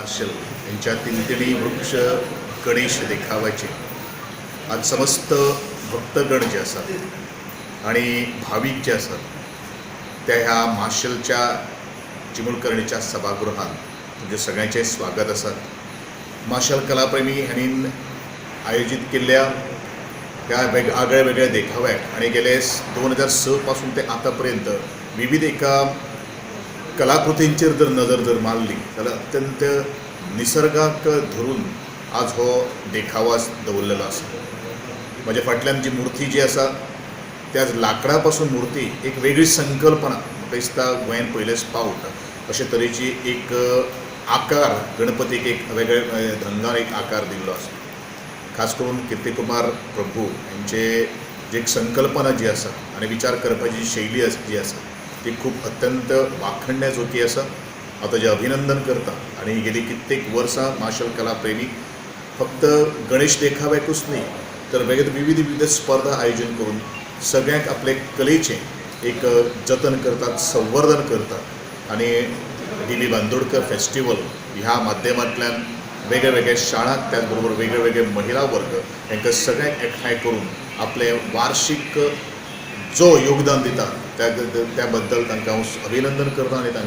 Martial यांच्या तिंतिणी वृक्ष गणेश देखाव्याचे आज समस्त भक्तगण जे आसात आणि भावीक जे आसात त्या ह्या मार्शलच्या चिमुलकर्णीच्या सभागृहात तुमचे सगळ्यांचे स्वागत आसा. मार्शल कलाप्रेमी हांणी आयोजीत केल्ल्या ह्या आगळ्या वेगळ्या देखाव्याक आणि गेले 2006 पासून ते आतां पर्यंत विविध एका कलाकृतींचेर जर नदर जर मारली जाल्यार अत्यंत निसर्गाक धरून आज हो देखावो दवरलेलो आसा. म्हज्या फाटल्यान जी मुर्ती जी आसा, त्याच लांकडा पासून मुर्ती, एक वेगळी संकल्पना. म्हाका दिसता गोंयांत पयलेच पावट अशे तरेची एक आकार गणपतीक एक वेगळे ढंगान एक आकार दिल्लो आसा. खास करून कीर्तिकुमार प्रभू यांचे जी एक संकल्पना जी आसा आनी विचार करपाची जी शैली जी आसा, ती खूब अत्यंत वाखणण्याजोगी आसा. हांव ताजें अभिनंदन करता. आनी गेली कित्येक वर्सां मार्शल कला प्रेमी फक्त गणेश देखाव्याकूच न्ही तर वेगळे विविध विविध स्पर्धा आयोजन करून सगळ्यांक आपले कलेचें एक जतन करतात, संवर्धन करतात. आनी डी बी बांदोडकर फेस्टिवल ह्या माध्यमांतल्यान वेगळे वेगळे शाळांक, त्याच बरोबर वेगळे वेगळे महिला वर्ग हांकां सगळ्यांक एकठांय करून आपलें वार्षीक जो योगदान दिता, त्या बद्दल तांकां हांव अभिनंदन करता आनी तांकां